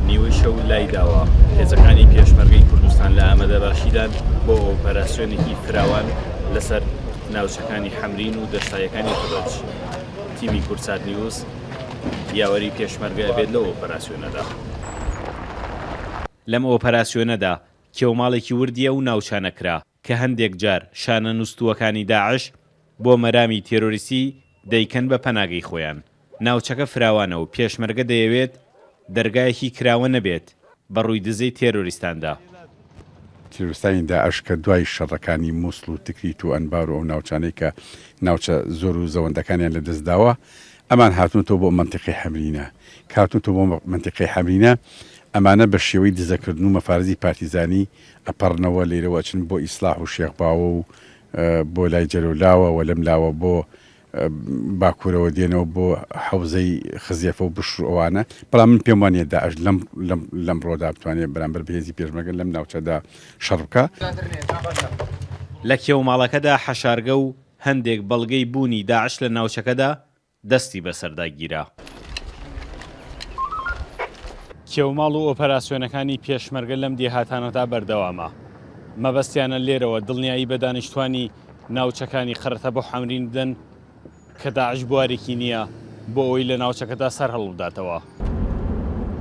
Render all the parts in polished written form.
نیوەی شەو لایداوە، هێزەکانی پێشمەرگەی کوردستان لە ئامادەباشیدان بۆ ئۆپەراسیۆنێکی فراوان لەسەر ناوچەکانی حەمرین و دەشتاییەکانی تبەج. تیمی کوردسات نیوز یاوەری پێشمەرگە ئەبێت لەو ئۆپەراسیۆنەدا. لەم ئۆپەراسیۆنەدا کێوماڵێکی وردی ئەو ناوچانە کرا کە هەندێک جار شانە نوستووەکانی داعش بۆ مەرامی تێرۆریستی دەیکەن بە پەناگەی خۆیان. ناوچەکە فراوانە و پێشمەرگە دەیەوێت دەرگایەکی کراوە نەبێت بە ڕووی دزەی تێرۆریستاندا. تیرۆریستانی داعش کە دوای شەڕەکانی موسڵ و تکریت و ئەنبار و ئەو ناوچانەی کە ناوچە زۆر و زەوەندەکانیان لە دەست داوە ئەمان هاتوونەتەوە بۆ مەنتیقەی حەمرینە کە هاتوونەتەوە بۆ مەنتیقەی حەمرینە ئەمانە بە شێوەی دزەکردن و مەفارزی پارتیزانی ئەپەڕنەوە لێرەوە ئەچن بۆ ئیسلاح و شێخ باوە و بۆ لای جەلەولاوە و لەم لاوە بۆ باکوورەوە دێنەوە بۆ حەوزەی خزێفە و بشر و ئەوانە، بەڵام من پێم وانییە داعش لەم لەم لەمڕۆدا بتوانێت بەرامبەر بە هێزی پێشمەرگە لەم ناوچەدا شەڕ بکا. لە کێوماڵەکەدا حەشارگە و هەندێک بەڵگەی بوونی داعش لە ناوچەکەدا دەستی بەسەردا گیرا. کێوماڵ و ئۆپەراسیۆنەکانی پێشمەرگە لەم دێهاتانەدا بەردەوامە. مەبەستیانە لێرەوە دڵنیایی بە دانیشتوانی ناوچەکانی قەرەتەپە و حەمرین بدەن کە داعش بوارێکی نییە بۆ ئەوەی لە ناوچەکەدا سەرهەڵبداتەوە.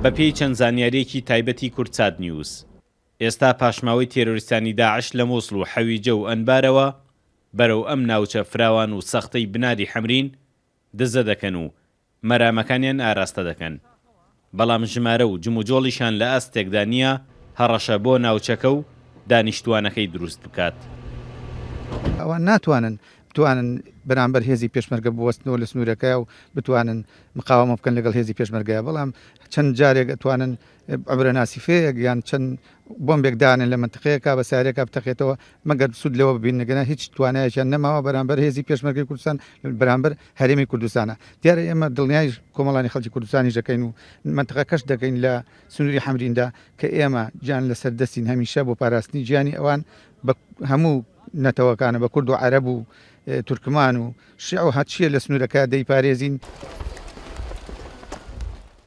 بەپێی چەند زانیارییەکی تایبەتی کوردسات نیوز، ئێستا پاشماوەی تێرۆریستانی داعش لە موسڵ و حەویجە و ئەنبارەوە بەرەو ئەم ناوچە فراوان و سەختەی بناری حەمرین دزە دەکەن و مەرامەکانیان ئاراستە دەکەن، بەڵام ژمارە و جموجۆڵیشان لە ئاستێکدا نییە هەڕەشە بۆ ناوچەکە و دانیشتووانەکەی دروست بکات. ئەوان ناتوانن بتوانن بەرامبەر هێزی پێشمەرگە بوەستنەوە لە سنوورەکەیا و بتوانن مقاوەمە بکەن لەگەڵ هێزی پێشمەرگەیا، بەڵام چەند جارێک ئەتوانن عەبرە ناسیفەیەک یان چەند بۆمبێک دانێن لە مەنتقەیەکا بە سارێکا بتەقێتەوە مەگەر سوود لەوە ببینن گەنا هیچ توانایەکیان نەماوە بەرامبەر هێزی پێشمەرگەی کوردستان بەرامبەر هەرێمی کوردستانە دیارە ئێمە دڵنیای کۆمەڵانی خەڵکی کوردستانیش دەکەین و مەنتقەکەش دەکەین لە سنووری حەمریندا کە ئێمە گیان لەسەر دەستین هەمیشە بۆ پاراستنی گیانی ئەوان بە هەموو نەتەوەکانە بە کورد و عەرەب و تورکمان و شیعە و هەرچیە لە سنوورەکە دەیپارێزین.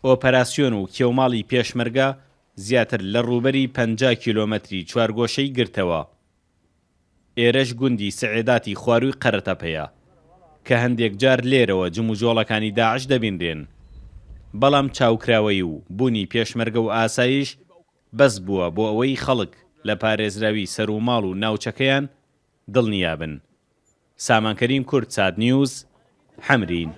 ئۆپەراسیۆن و کێوماڵی پێشمەرگە زیاتر لە ڕووبەری 50 کیلۆمەتری چوارگۆشەی گرتەوە. ئێرەش گوندی سعێداتی خوارووی قەرەتەپەیە کە هەندێک جار لێرەوە جموجۆڵەکانی داعش دەبینرێن. بەڵام چاوکراوەیی و بوونی پێشمەرگە و ئاسایش بەس بووە بۆ ئەوەی خەڵک لە پارێزراوی سەروماڵ و ناوچەکەیان دڵنیابن. سامان کەریم کوردسات نیوز، حەمرین.